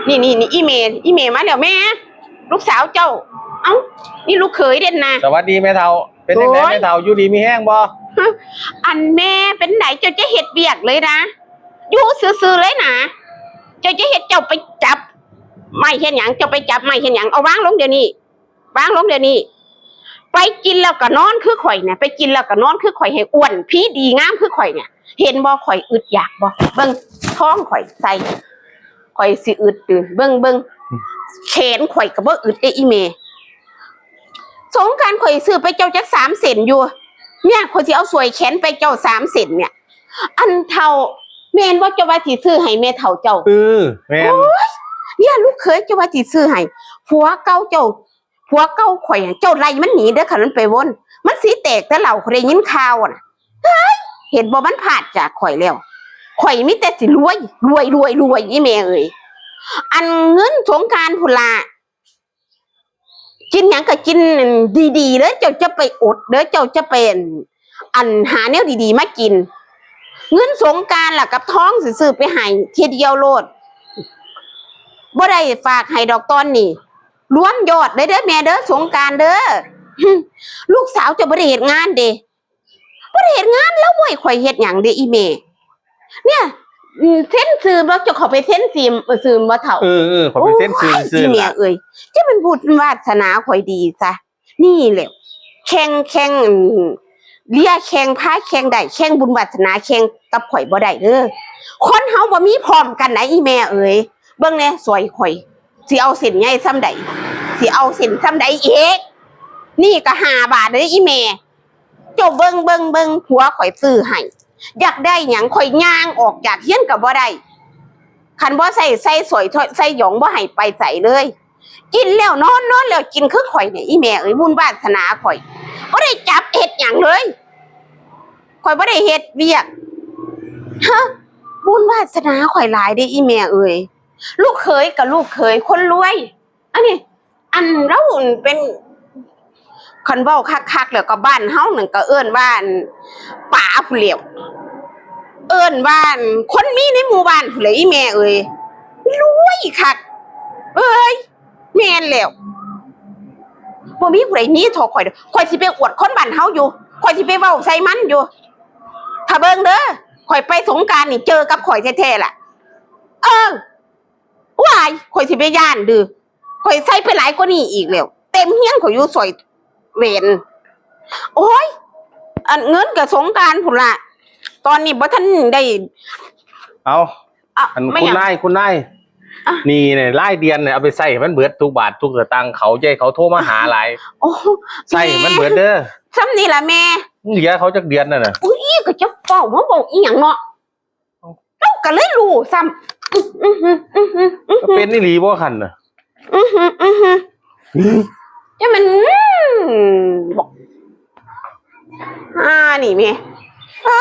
ນີ້ໆໆ ອີ່ແມ່ ອີ່ແມ່ມາແລ້ວແມ່ ລູກສາວເຈົ້າ. ເອົ້າ ນີ້ລູກເຂີຍເດ້ນະ. ສະຫວັດດີແມ່ເຖົ້າ ເປັນຈັ່ງໃດແມ່ເຖົ້າ ຢູ່ດີມີແຮງບໍ່? ອັນແມ່ເປັນໃດ ເຈົ້າຈະເຮັດວຽກເລີຍນະ ຢູ່ຊື່ໆເລີຍນະ ເຈົ້າຈະເຮັດ ເຈົ້າໄປຈັບໄມ້ເຮັດຫຍັງ? ເຈົ້າໄປຈັບໄມ້ເຮັດຫຍັງ? ເອົາວາງລົງດຽວນີ້ ວາງລົງດຽວນີ້ ໄປກິນແລ້ວກໍນອນຄືຂ້ອຍນະ ໄປກິນແລ້ວກໍນອນຄືຂ້ອຍ ໃຫ້ອ້ວນພີດີງາມຄືຂ້ອຍນະ. ເຫັນບໍ່ ຂ້ອຍອຶດຢາກບໍ່? ເບິ່ງທ້ອງຂ້ອຍໃສ່ ຂ້ອຍຊິອຶດຕິ ເບິ່ງ ເບິ່ງ ແຂນຂ້ອຍກໍບໍ່ອຶດເດ້ອີ່ແມ່. ສົງການຂ້ອຍຊື້ໄປເຈົ້າຈັກສາມເສັ້ນຢູ່ ເນຍ ຂ້ອຍຊິເອົາສວຍແຂນໄປເຈົ້າສາມເສັ້ນເນຍ. ອັນເຖົ້າ ແມ່ນບໍ່ ເຈົ້າວ່າຊິຊື້ໃຫ້ແມ່ເຖົ້າເຈົ້າ? ເອີ ແມ່ນ. ໂອ້ຍ ເນຍ ລູກເຂີຍ ເຈົ້າວ່າຊິຊື້ໃຫ້ ຜົວເກົ່າເຈົ້າ ຜົວເກົ່າຂ້ອຍ ເຈົ້າໄລ່ມັນໜີເດີ ຄັນມັນໄປວົນ ມັນສີແຕກແຕ່ເຫຼົ່າ ຂ້ອຍໄດ້ຍິນຂ່າວນະ. ເຮີ້ຍ ເຫັນບໍ່ ມັນພາດຈາກຂ້ອຍແລ້ວ ຂ້ອຍມີແຕ່ຊິລວຍ ລວຍ ລວຍ ລວຍ ອີ່ແມ່ເອີຍ. ອັນເງິນສົງການພຸ້ນລະ ກິນຫຍັງກໍກິນດີໆເດີ ເຈົ້າຈະໄປອົດເດີ ເຈົ້າຈະໄປ ອັນ ຫາແນວດີໆມາກິນ. ເງິນສົງການລະກັບທອງຊິຊື້ໄປໃຫ້ເທື່ອດຽວໂລດ ບໍ່ໄດ້ຝາກໃຫ້ດອກຕອນນີ້ ລວມຍອດເລີຍເດີແມ່ເດີ ສົງການເດີ. ລູກສາວເຈົ້າບໍ່ໄດ້ເຮັດງານເດ້ ບໍ່ໄດ້ເຮັດງານ ລາວບໍ່ໃຫ້ຂ້ອຍເຮັດຫຍັງເດ້ອີ່ແມ່. ເນຍ ເຊັນຊື່ບໍ່ ເຈົ້າເຂົ້າໄປເຊັນຊື່ ຊື່ບໍ່ເຖົ້າ? ເອີໆ ຂ້ອຍໄປເຊັນຊື່ຊື່ ອີ່ແມ່ເອີຍ ຈະແມ່ນບຸນວາສະໜາຂ້ອຍດີຊະ. ນີ້ແຫຼະ ແຂ່ງ ແຂ່ງ ເລຍແຂ່ງ ພາແຂ່ງໄດ້ ແຂ່ງບຸນວາສະໜາ ແຂ່ງກັບຂ້ອຍບໍ່ໄດ້ເດີ. ຄົນເຮົາບໍ່ມີພ້ອມກັນນະອີ່ແມ່ເອີຍ. ເບິ່ງແດ່ ຊ່ອຍຂ້ອຍ ຊິເອົາເສັ້ນໃຫຍ່ສ່ຳໃດ ຊິເອົາເສັ້ນສ່ຳໃດອີກ? ນີ້ກໍຫ້າບາດເດີອີ່ແມ່. ເຈົ້າເບິ່ງ ເບິ່ງ ເບິ່ງ ຜົວຂ້ອຍຊື້ໃຫ້ ຢາກໄດ້ຫຍັງ ຂ້ອຍຍ່າງອອກຈາກເຮືອນກໍບໍ່ໄດ້ ຄັນບໍ່ໃສ່ ໃສ່ສ້ອຍ ໃສ່ຫຍອງ ບໍ່ໃຫ້ໄປໃສເລີຍ. ກິນແລ້ວນອນ ນອນແລ້ວກິນ ຄືຂ້ອຍນີ້ ອີ່ແມ່ເອີຍ ບຸນວາສະໜາຂ້ອຍ ບໍ່ໄດ້ຈັບເຮັດຫຍັງເລີຍ ຂ້ອຍບໍ່ໄດ້ເຮັດວຽກ. ຮະ ບຸນວາສະໜາຂ້ອຍຫຼາຍເດ້ອີ່ແມ່ເອີຍ. ລູກເຂີຍກໍລູກເຂີຍຄົນລວຍ ອັນນີ້ ອັນລາວເປັນ ຄັນເວົ້າຄັກໆແລ້ວກໍບ້ານເຮົານັ້ນກໍເອີ້ນວ່າ ອັນ ປາພຸ້ນແຫຼ້ວ ເອີ້ນວ່າ ອັນ ຄົນມີໃນໝູ່ບ້ານພຸ້ນແຫຼະອີ່ແມ່ເອີຍ ລວຍຄັກເອີຍ. ແມ່ນແລ້ວ ບໍ່ມີຜູ້ໃດມີເທົ່າຂ້ອຍດອກ ຂ້ອຍຊິໄປອວດຄົນບ້ານເຮົາຢູ່ ຂ້ອຍຊິໄປເວົ້າໃສ່ມັນຢູ່ ຖ້າເບິ່ງເດີ ຂ້ອຍໄປສົງການນີ້ເຈີກັບຂ້ອຍແທ້ໆລະ. ເອີ ວ້າຍ ຂ້ອຍຊິໄປຢ້ານດື ຂ້ອຍໃສ່ໄປຫຼາຍກວ່ານີ້ອີກແລ້ວ ເຕັມເຮືອນຂ້ອຍຢູ່ ສ້ອຍແຫວນ. ໂອ້ຍ ອັນເງິນກະສົງການພຸ້ນລະ ຕອນນີ້ບໍ່ທັນໄດ້. ເອົາ ອັນ ແມ່ນຫຍັງ? ຄຸນນາຍ ຄຸນນາຍ ນີ້ລາຍເດືອນນີ້ ເອົາໄປໃຊ້ໃຫ້ມັນເບິດທຸກບາດທຸກສະຕາງ ເຂົາ ຢ່າໃຫ້ເຂົາໂທມາຫາຫຼາຍ. ໂອ້ ໃຊ້ໃຫ້ມັນເບິດເດີ ສ່ຳນີ້ລະແມ່. ເຫຼືອເຂົາຈັກເດືອນນັ້ນນະ? ອຸ້ຍ ກໍຈະເວົ້າມາເວົ້າອີ່ຫຍັງເນາະ ເຮົາກໍເລີຍຮູ້ຊ້ຳ. ອື ອື ອື ອື ອື ເປັນອີ່ຫຼີບໍ່ຄັນນະ? ອື ອື ອື ຈະແມ່ນ ອື ບອກ ອ່າ ນີ້ແມ່ ອ່າ